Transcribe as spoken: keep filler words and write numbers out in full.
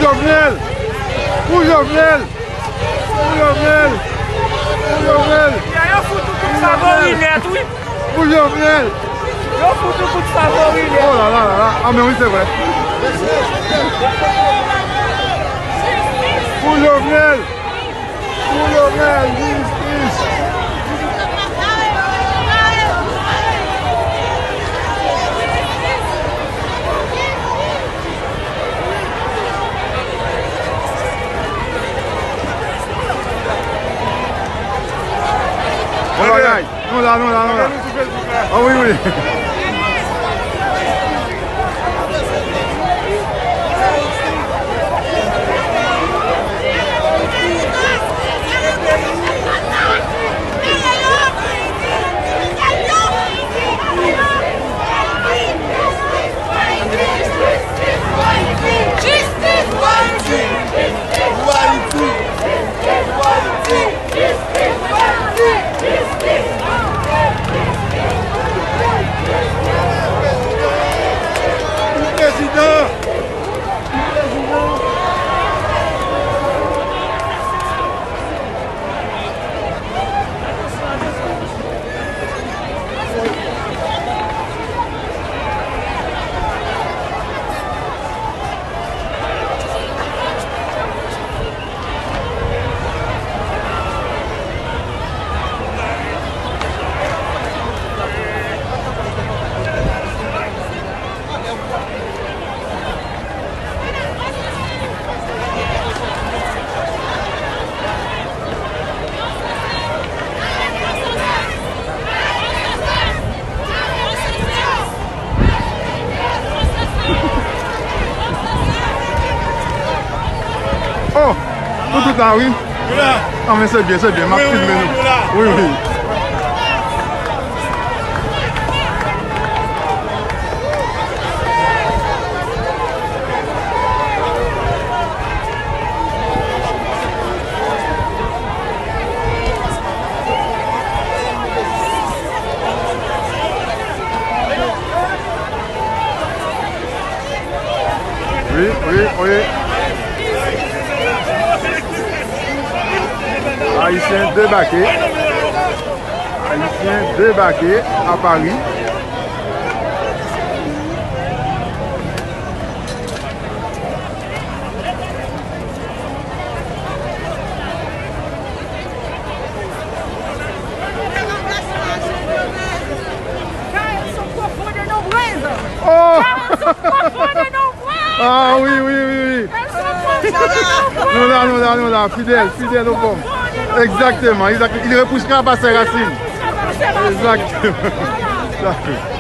Jovenel! Pou Jovenel! Pou Jovenel! Pou Jovenel! Yo fout ou tout favori nèt, wi. Pou Jovenel! Yo fout ou tout favori nèt. Oh la la la la! Ah, men wi, se vre. Pou Jovenel! Pou Jovenel, jistis! Bon bagay. Nou la, nou la, nou la. Ah wi, wi. Prezidan! Oh! Nou tout la, wi. Ah, men se byen, se byen. M ap filme nou. Wi, wi. Wi, wi, wi. Ayisyen debake. Ayisyen debake a Pari. Oh! Ah wi, wi, wi, wi. Nou la, nou la, nou la. Fidèl, fidèl o pòm. Egzakteman, egzakteman. Il repoussera par ses racines. Egzakteman.